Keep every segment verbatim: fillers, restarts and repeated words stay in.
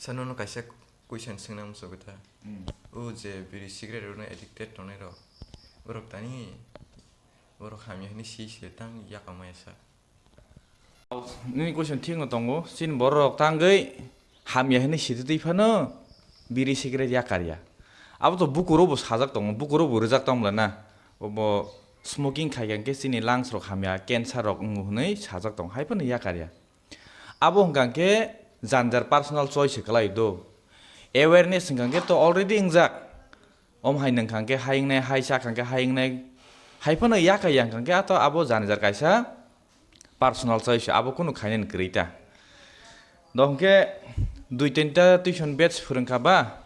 Sa nono kaisa question swngna muchugwi ta. Hmm. O je biri cigarette rokno addicted tongnai rok, borok tani borok hamya hwnwi si se tang yakama ya sa. Nini question thikno tongo, chini borok rok tangwi hamya hwnwi sitwi twi phano biri cigarette yakar ya. Abo to bukurok bo sajak tongo, bukurok bo rwjak tong bwla na. Obo smoking khai khe chini lungs rok hamya, cancer rok wngo hwnwi sajak tongo, hai phano yakar ya. Abo hwnkha khe jan jar personal choice se kwlai do. Awareness hwnkha khe to already wngjak. Om hai nwng kha khe hai wngnai, hai cha kha khe hai wngnai. Hai phano yakar ya hwnkha khe ato abo jan jar kaisa personal choice, abo kunu khainani kwrwi ta. Do hwnkhe dui tinta tuition batch phwrwngkha ba,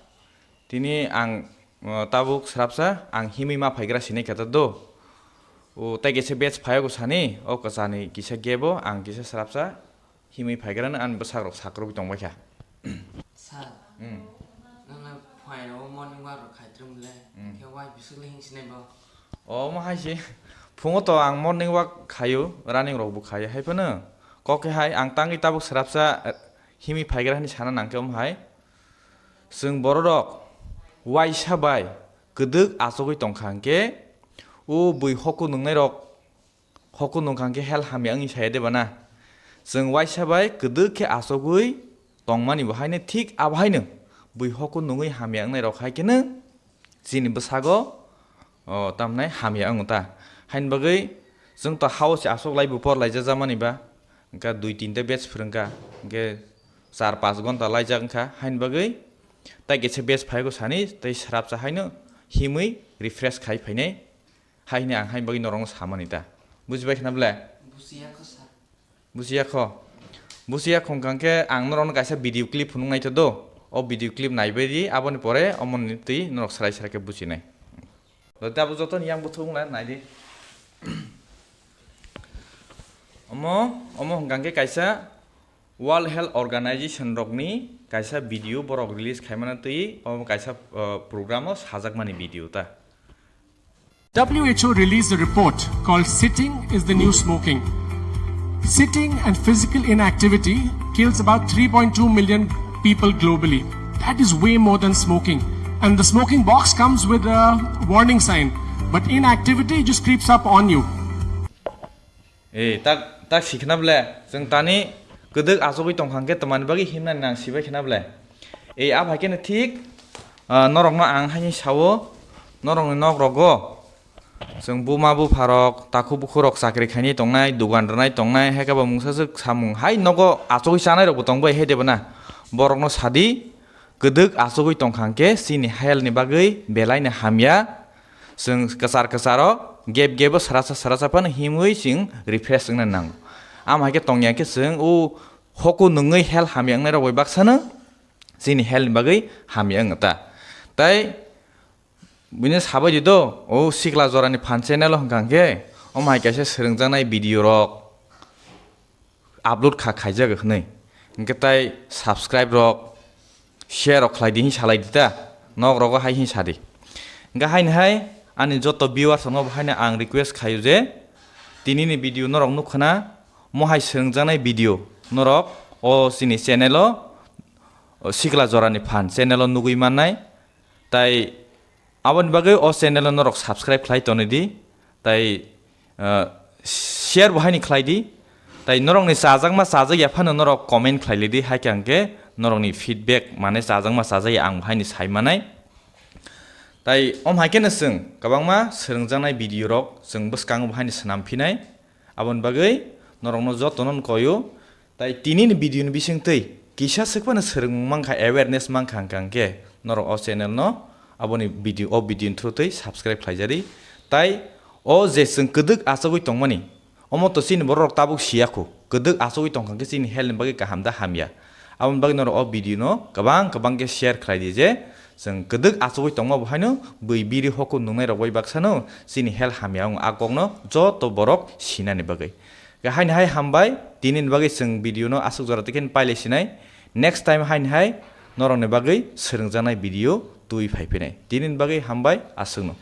tini ang, o, tabuk srapsa ang himwi ma phaigra sinai kha ta do. O, tei kisa batch phayago sani, o kwchani kisa gap o ang kisa srapsa himwi phaigrano ani bwsakrok sakrogwi tongbaikha. Sir, hmm, nono phunairok morning walk rok khai tongmole, hmm, khe wai bisuk le hing sinai bo? Omo hai se, phungo to ang morning walk khaio, running rok bo khaio, hai phano kok khe hai ang tangwi tabuk srapsa, eh, himwi phaigra hinwi sana nang khe omo hai. Chwng bororok waisa bai kwdwk achugwi tongkha hwnkhe, o bui hoku nungnairok hoku nungkha hwnkhe hel hamya wngwi saya de bana? Chwng waisa bai kwdwk khe achugwi tongmani bo haino thik abo haino bui hoku nungwi hamya wngnairok hai kheno chini bwsago, o, tamhinai hamya wngo ta. Haini bagwi chwng to hao se aswk lai bupor laijak jamani ba, wngkha dui tinta batch phwrwngkha, hwnkhe char panch gonta laijak wngkha, haini bagwi tai kisa batch phaigo sani tei srapsa haino himwi refresh khai phainai. Hai hwnwi ang hai bagwi norokno samani ta. Bujibai khna ble? Bujiya kho, sir. Bujiya kho? Bujiya kho hwnkha khe ang norokno kaisa video clip phunuk naitho do. O video clip naibai di, aboni pore omoni twi norok srai srai khe bujinai. Do tabuk jotoni yang buthung na nai di. Omo, omo hwnkha khe kaisa World Health Organization rokni kaisa video borok release khaimano twi omo kaisa, uh, program o sajakmani video ta. W H O released a report called Sitting is the New Smoking. Sitting and physical inactivity kills about three point two million people globally. That is way more than smoking. And the smoking box comes with a warning sign, but inactivity just creeps up on you. Eh, tak, tak si khna ble, chwng tani kwdwk achugwi tongkha hwnkhe twmani bagwi himnani nang sibai khna ble. Eh, a hai kheno thik, ah, norokno ang haini sao, norokni nok rogo chwng buma bupha rok, takhuk bukhuk rok chakri khainai tongnai, dugan rwnai tongnai, hai khe bo mungsa swk samung hai nogo achugwi chanai rokbo tongbai hai de bana. Borokno sadi, kwdwk achugwi tongkha hwnkhe chini health ni bagwi belai no hamya. Chwng kwchar kwcharo gap gap o srasa srasa phano himwi chwng refresh wngna nango. Amo hai khe tongya khe chwng o hoku nungwi health hamya wngnai rok bai baksano chini health ni bagwi hamya wng ta. Tai bini sabai di do, o sikla jorani phan channel o hwnkha hwnkhe omo hai kaisa swrwngjaknai video rok upload kha khaijak hwnwi. Hwnkhe tai subscribe rok, share rok khlai di hwnwi salai di ta, nok rogo hai hwnwi sa di. Hwnkhe haini hai ani joto viewers rokno bo haino ang request khaio je tini ni video norok nukha na, mo hai swrwngjaknai video norok o chini channel o, o sikla jorani phan channel o nugwi mannai. Tai aboni bagwi o channel o norok subscribe khlai toni di, tai, ah, share bo haini khlai di, tai norokni chajakma chajak ya phano norok comment khlai li di, hai khe hwnkhe norokni feedback mane chajakma chajak ya ang bo haini sai manai. Tai om hai kheno chwng kwbangma swrwngjaknai video rok chwng bwskango bo haini swnam phinai, aboni bagwi norokno jotono koyo. Tai tini ni video ni bising twi kisa swk phano swrwng mankha, awareness mankha hwnkha hwnkhe norok o channel no aboni video, o video ni through twi subscribe khlai jadi. Tai o je chwng kwdwk achugwi tongmani, omo to chini borok rok tabuk siya khu, kwdwk achugwi tongkha hwnkhe chini health ni bagwi kaham da hamya. Aboni bagwi norok o video no kwbang kwbang khe share khlai di je chwng kwdwk achugwi tongma bo haino bui biri hoku nungnai rok bai baksano chini health hamya wng a kokno joto borok sinani bagwi. Haini hai hambai, tini ni bagwi chwng video no aswk jora twi khe pailai sinai. Next time haini hai norok ni bagwi swrwngjaknai video twi phai phinai. Tini ni bagwi hambai aswkno.